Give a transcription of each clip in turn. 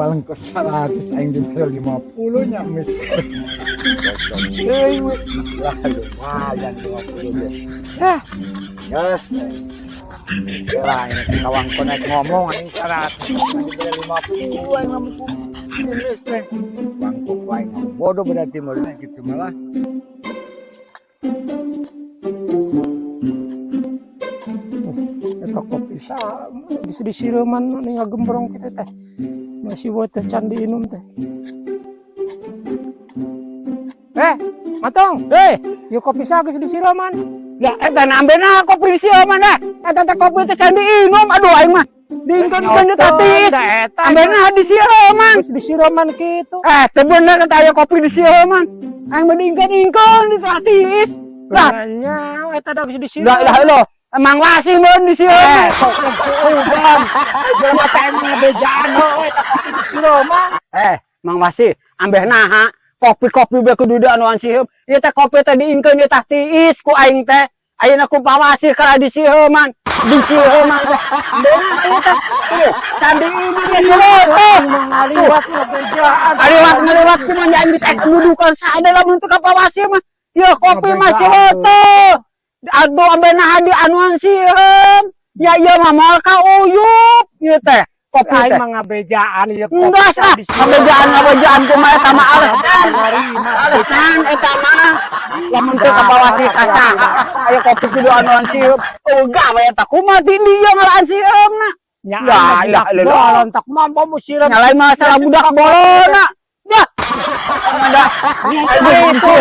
Walengko 100, aing dibere 50 nya, Mis. Cocok teuing we. Lah, lumayan 50 deh. Hah. Yes. Lah, ini kawang konek ngomong aing 100 dibere 50, aing mah ku Mis teh. Bangkok wae bodoh berarti meureun gitu malah. Eta kopi sa bisa disireuman nih ngagembrong kitu teh. Masih buat teh can diinum teh. Eh, Matong, eh, yuk kopi sa geus disireuman. Ya, eta nambena kopi disireuman dah. Eta teh kopi teh can diinum, aduh aing mah. Diingkeun-keun di tatis. Eta Ambena disireuman. geus disireuman kitu. Eh, teu bener eta aya kopi disireuman. Aing mah diingkeun-ingkeun di tatis. Lah, Nya, eta da geus disireuman. lah lah lo. Emang wasih mun disireuman. Eh, kok suuban. Jelema teh emang ngabejaan heuh eta kopi disireuman. Eh, Mang Wasih, ambeh naha kopi-kopi be kudu dianuan siheum. Ieu teh kopi teh diingkeun di tah tiis ku aing teh. Ayeuna ku Pak Wasih kana disiheuman. Disiheuman teh. Beunang ieu teh. Tuh, can diinum ge tuh. Ngaliwat ngabejaan. Ngaliwat ngaliwat kumaha nya aing geus ek dudukan saade lamun teu ka Pak Wasih mah. Ieu kopi mah tuh. Aduh, ambeh naha dianuan siheum. Ya ieu mah moal ka uyup ieu teh. Kopi Aing teh. mah ngabejaan ieu kopi. Enggak ah, ngabejaan ngabejaan kumaha eta mah alasan. Alasan eta mah. Lamun teu ka Pawasih ka saha? Aya kopi kudu anuan sieup. Ogah we eta kumaha ti dieu ngalaan sieumna. Nya, Ya, ilah, ilah. bolon tak mampu musireum. Nya lain masalah budak bolona. Ya. Ada. Itu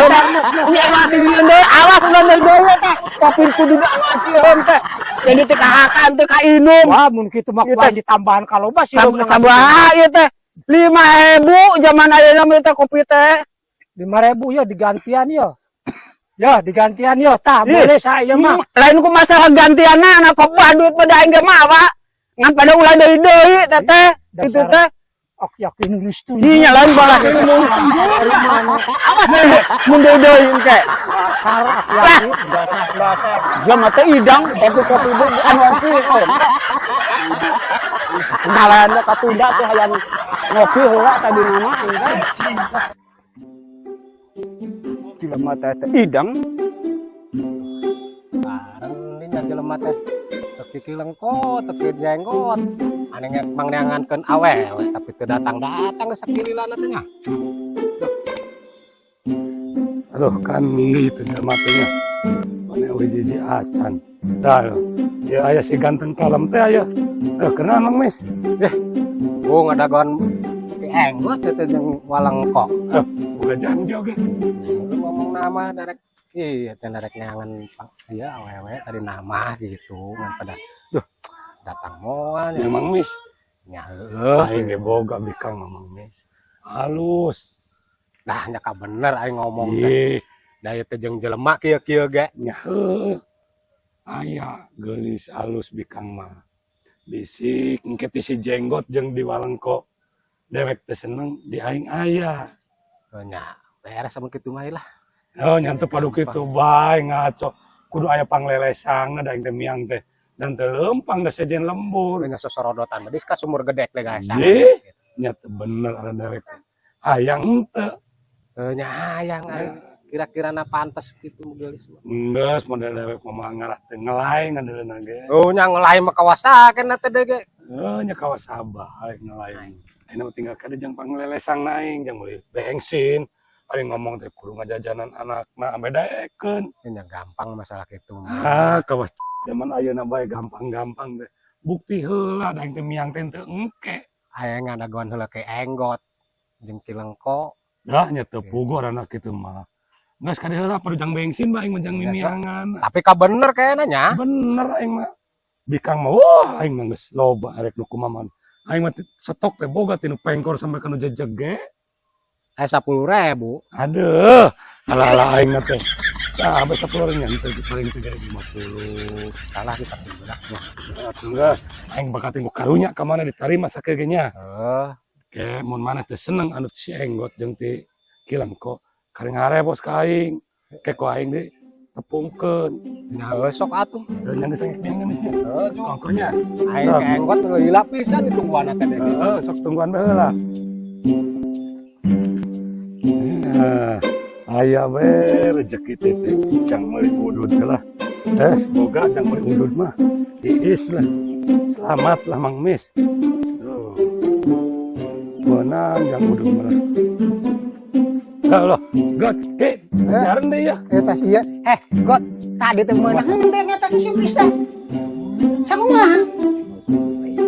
nya mah ti dieu deui, awas ulah deui deui teh. Kopi kudu anuan sieum teh. Jadi teu kahakan teu kainum. Wah, mun kitu mah Ieu kuat teh ditambahan kaloba sireum. Sabaraha ieu teh? 5.000 zaman ayeuna mah teh kopi teh. 5.000 ya digantian yo. Ya, digantian yo, tah Ih. boleh saya mah. Lain ku masalah gantianna, anak kok duit pada aing ge mah, Pak. Ngan pada ulah deui deui teh teh. Itu teh. Ok, yakin geus tuh. Ih, nya lain balas ini mun. Awas deui mun deui deui engke. Dasar aku Lah. yakin, dasar dasar. Dia mah teh idang kopi-kopi bu anu sih. Kenalan katunda teh hayang ngopi heula tadi nama engke. Jelema teh teh idang. Bareng ini nya jelema teh teu kilengko, teu jenggot. Ane mangneangankeun awewe tapi teu datang-datang geus sakililana teh nya. Aduh, kan gitu jelema teh nya. Mana euy jiji acan. Dah, ya aya si ganteng kalem teh aya. Eh, kenal Mang Mis? Eh, gua ngadagoan ki enggot teh teh jeung walengko. Eh, boga janji oge. Lu ngomong nama darek iya teh darek neangan iya awewe tadi nama gitu ngan pada duh datang moal Ya nya. Mang Mis. Nya heueuh. Aing ge boga bikang Mang Mis. Halus. Dah nya ka bener aing ngomong teh. Ih, Da ieu teh jeung jelema kieu-kieu ge. Nya heueuh. Aya geulis halus bikang mah. Bisik engke ti si jenggot jeung di walengko. Dewek teh seneng di aing aya. Heuh nya beres sama kitu mah lah. Oh, nyantu padu kitu bae ngaco. Kudu aya panglelesangna da aing teh miang teh. Dan teu leumpang da sejen lembur. Nya sosorodotan mah ka sumur gedek le guys. Ih, nya teu bener ada dewek teh. Hayang henteu. Heuh nya hayang aing kira-kira na pantes kitu geulis mah. Geus model dewek mah ngarah teu ngelai ngandelena ge. Oh nya ngelai mah kawasakeun teh deui ge. Heuh nya kawasaba aing ngelai. Ayeuna mah tinggal kade jang panglelesang aing jang meuli bensin. Paling ngomong teh kudu ngajajanan anakna ambe daekeun. Nya gampang masalah kitu mah. Ah, kawas zaman ayeuna bae gampang-gampang teh. Bukti heula da aing teh miang teh teu engke. Aya ngadagoan heula ke enggot jeung kilengko. Dah nya teu puguh anak kitu mah. Geus kade heula padu jang bensin bae aing mah jang mimiangan. Tapi ka bener kayaknya nya. Bener aing mah. Bikang mah wah aing mah geus loba arek nu kumaha. Aing mah stok teh boga tinu pengkor sampai kana jejeg ge. Aya 10.000. Aduh, ala-ala aing mah teh. Sampai 10 nya teh paling teh 50. Salah di 10 lah. Enggak, aing bakal tengok karunya ka mana ditarima sakieu ge nya. Heuh. Ke mun maneh teh seneng anu si enggot jeung ti kilengko karing harebos ka aing. Ke ku aing di Tepungkeun. Nah, heuh sok atuh. Heuh nya geus engke geus nya. Heuh, Ju. Kongkonya. Aing jenggot lila pisan ditungguan teh. Heeh, sok tungguan bae heula. Nah, aya we rezeki teh jang meuli udud lah. Eh, semoga jang meuli udud mah tiis lah. Selamat lah Mang Mis. Tuh. Menang jang udud mah. Halo, God, eh, siaran deh ya. Eh, tas iya. Eh, God, tadi teh meunang teh nyata si Mis teh. Sakumaha?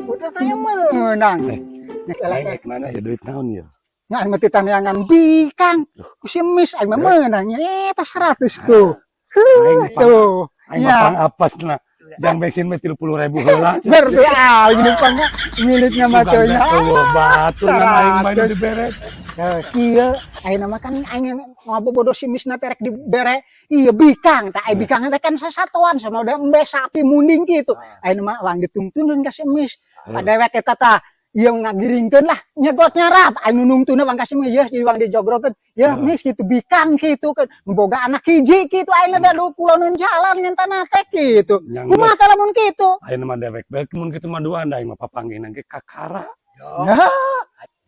Udah tanya meunang. Eh, Nya eleh. aing rek nanya ya duit naon ya? Nya aing mah titaneangan bikang. Ku si Mis aing mah meunang nya eta 100 tuh. Aing Heuh, tuh. Aing Ya. mah pang apas na. Jang bensin mah 30.000 heula. Berarti aing nu pang miliknya mah teh nya. Eueuh batu ngan aing mah nu 100. dibere. Eh, kieu ayeuna mah kan aing ngabobodo si Misna teh rek dibere ieu bikang tah aya bikang teh kan sasatoan sama udah embe sapi munding kitu. Ayeuna mah wang ditungtunun ka si Mis. Padewek eta tah ieu ngagiringkeun lah nyegot nyarap aing nu nungtuna wang ka si Mis yeuh wang dijogrokeun yeuh Mis kitu bikang kitu kan boga anak hiji kitu ayeuna da lu kuloneun jalan nyentana teh kitu. Yang Kumaha tah lamun kitu? Ayeuna mah dewek bae mun kitu mah duaan da aing mah papanggihna ge kakara. Nah,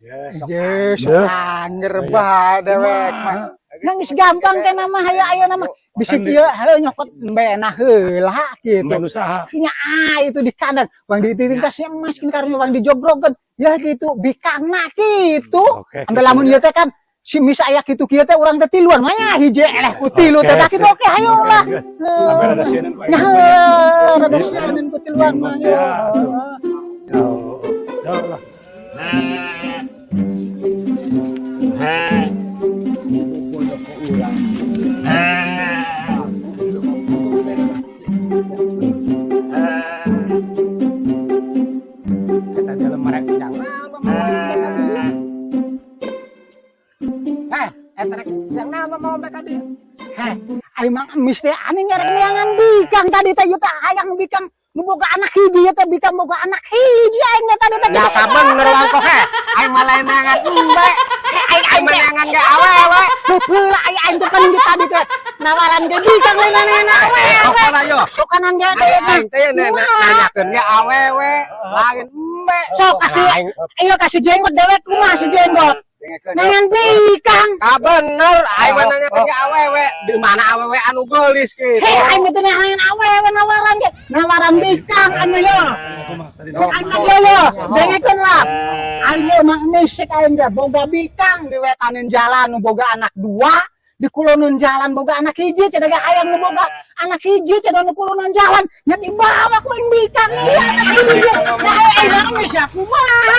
Ya, sok Yes, Deh. anger bae dewek mah. Nangis gampang teh nama hayo ayo nama. Bisi Kan kieu heuh nyokot embena heula gitu. Embe usaha. Nya ah itu di kandang, wang dititing ka si emas kin karunya wang dijogrogeun. Ya gitu bikangna kitu. Oke. Ambe lamun ieu teh kan si misa aya kitu kieu teh urang teh tiluan mah nya hiji eleh ku tilu teh tah kitu oke hayo lah. Sampai rada sieun ku aing. Nya rada sieun ku tiluan mah. Ya, tuh. Ya, ya lah. Bodoh ke urang. Eta jelema rek jang naon mah mau ombe ka dieu. Eh, eta rek jang naon mah mau ombe ka dieu. Heh, ai Mang Emis teh aneh nyarek neangan bikang tadi teh ieu teh hayang bikang nu boga anak hiji ieu teh bikang boga anak hiji aing teh tadi teh. Ya ka bener wangko he. Aing mah lain neangan embe. Aing Aing aing mah teh neangan ge awewe. heula aing aing teh paling tadi teh nawaran ge bikang lain neangan awewe. Sok yo. Sokanan ge teh Aing teh nanyakeun ge awewe, lain embe. Sok kasih ayo kasih jenggot dewek kumaha si jenggot. Neangan bikang. Ka bener, aing mah nanyakeun ge awewe. Di mana awewe anu geulis kitu. Hei, aing mah teh neangan awewe nawaran ge. Nawaran bikang anu yo. Cek aing mah yo yo, dengekeun lah. Aing ye Mang Emis cek aing ge boga bikang di wetaneun jalan nu boga anak dua, di kuloneun jalan boga anak hiji cenah ge hayang nu boga anak hiji cenah nu kuloneun jalan nya dibawa ku aing bikang ieu anak hiji. Nah aing Mang Emis ya kumaha?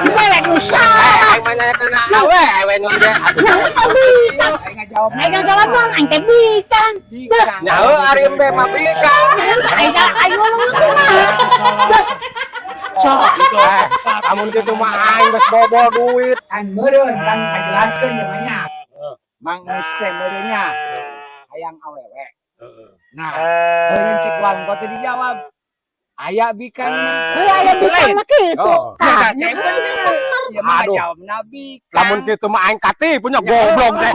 Dewek nu salah. Aing mah nanyakeun awewe nu ge. Nya mah bikang. Aing ngajawab. Aing ngajawab mah aing teh bikang. Nya heuh ari embe mah bikang. Aing aing ngomong kumaha? Sok. Eh, lamun kitu mah aing geus bobol duit. Kan meureun kan pajelaskeun jeung nya. Mang Mis teh meureun nya hayang awewe. Nah, meureun cek wangko teh dijawab. Aya bikang. Heuh aya bikang mah kitu. Oh. Tah, Ya, ya mah Aduh. jawabna bikang. Lamun kitu mah aing katipu nya goblok teh.